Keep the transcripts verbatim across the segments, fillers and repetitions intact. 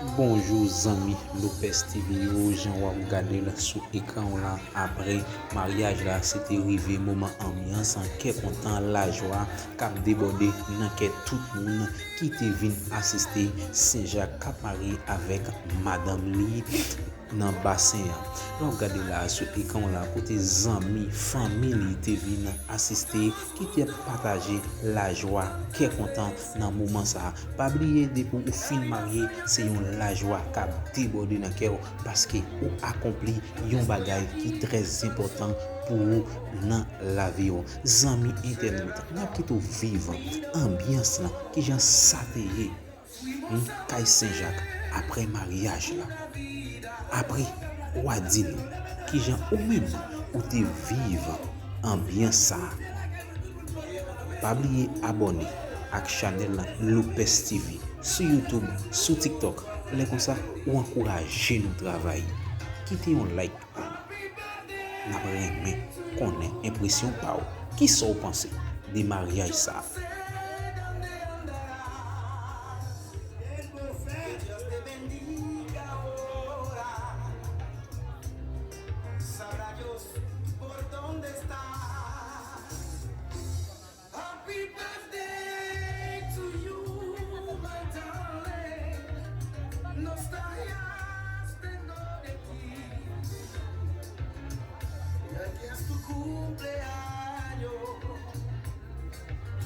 Bonjou zanmi Lopez T V yo, jan w ap gade l sou ekran w la, apre maryaj la, se te rive moman anbyans, kè kontan, lajwa k ap debòde nan kè tout moun ki te vin asiste Sen Jak k ap marye avèk madanm li nan basen an. Lè w ap gade la sou ekran w la, kote zanmi, fanmi li te vin asiste, ki te ap pataje lajwa, kè kontan nan moman sa a. Pa bliye, depi w fin marye, se yon lajwa k ap debòde nan kè w, paske ou akonpli yon bagay ki trè enpòtan pou ou nan lavi w. Zanmi entènot, n ap kite w viv anbyans lan, kijan sa te ye, hmm, kay Sen Jak, apre maryaj la. Apre, w a di nou, kijan ou menm ou te viv anbyans sa a. Pa bliye abòne ak chanèl Lopez T V sou YouTube, sou TikTok. Lè konsa, ou ankouraje nou travay. Kite yon like pou nou. N ap renmen konnen enpresyon pa w. Kisa w panse de maryaj sa a? Happy birthday to you, my darling. Nos trajes de noche. Y es tu cumpleaños.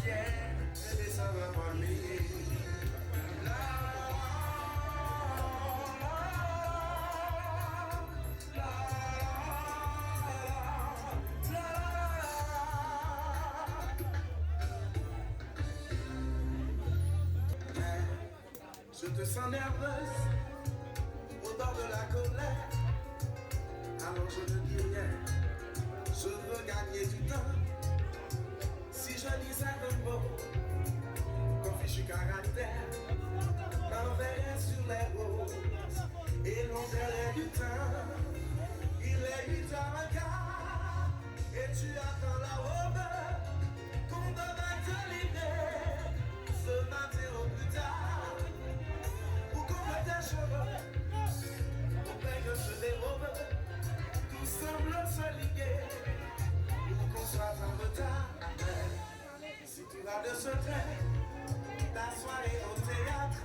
Quiero que te salga por mí. Je te sens nerveuse, au bord de la colère. Alors je ne dis rien, je veux gagner du temps. Si je disais un mot, comme fichu caractère, m'enverrait sur les roses et l'intérêt du temps. Il est huit heures un quart et tu attends la robe qu'on devrait te livrer ce matin au plus tard. Ou comme tes cheveux, ton peigne se dérobe, tout semble se liguer pour qu'on soit en retard. Si tu as de secrets, ta soirée au théâtre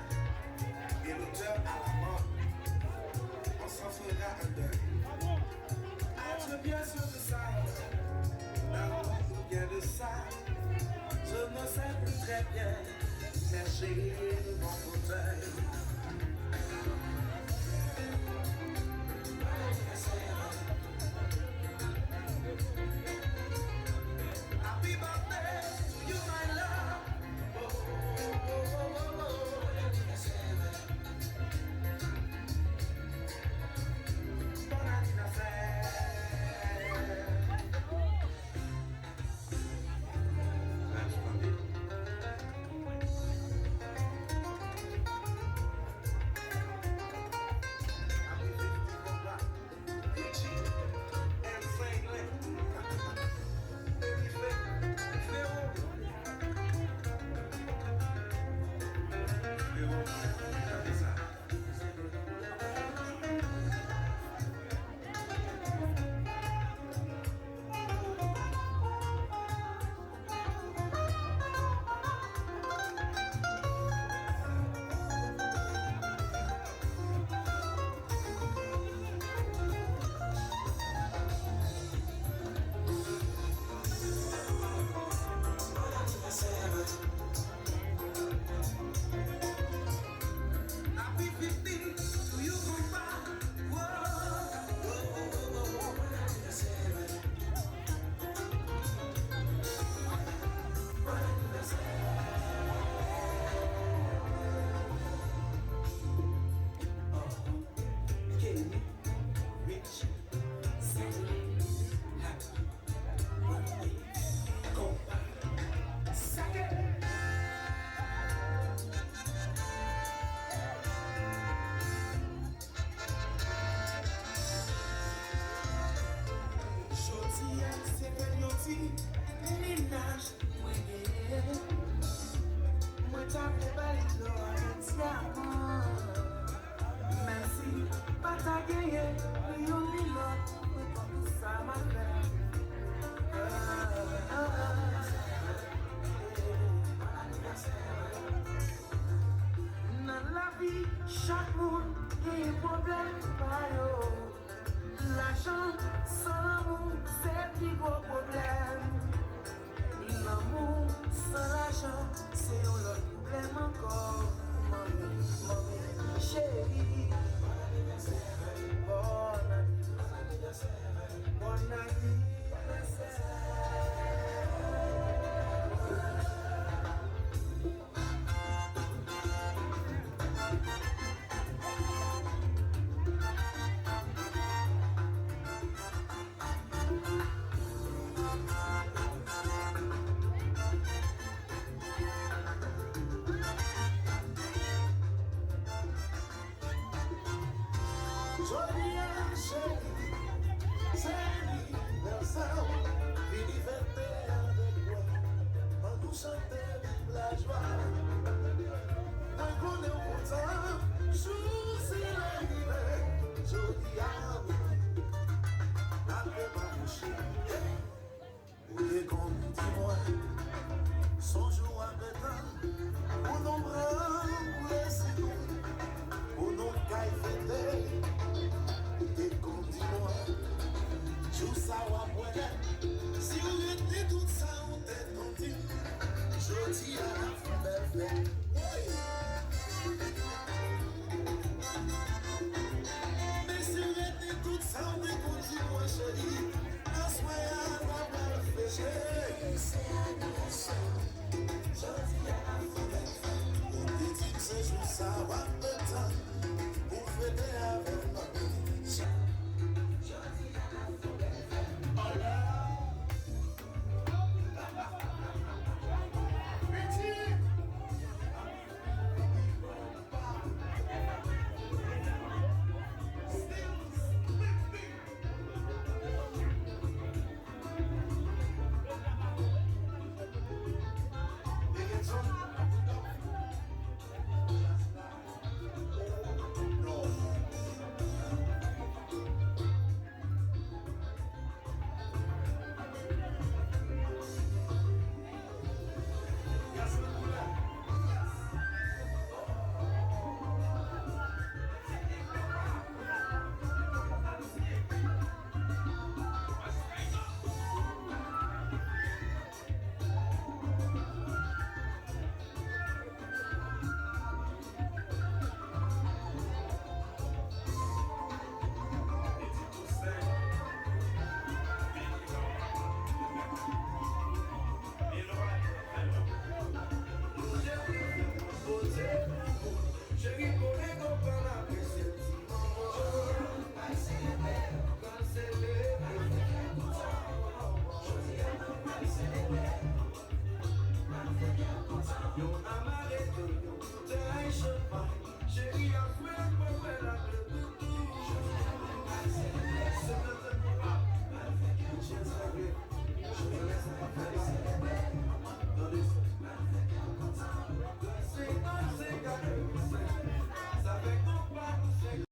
et l'auteur à la mort, on s'en fera un deuil. As-je bien sûr de ça, d'amour ou bien de ça, je ne sais plus très bien, mais j'ai mon fauteuil. Happy birthday to you, my love. Bon anniversaire. Chak moun genyen pwoblèm pa yo. Lajan san lanmou se pi gwo pwoblèm. Lanmou san lajan se yon lòt pwoblèm ankò. Manmi, manmi, cheri, bòn anivèsè, bòn anivèsè. Jodi a, cheri, se anivèsè w. Vini fete avèk mwen. An nou chante viv lajwa. Mwen konnen w kontan.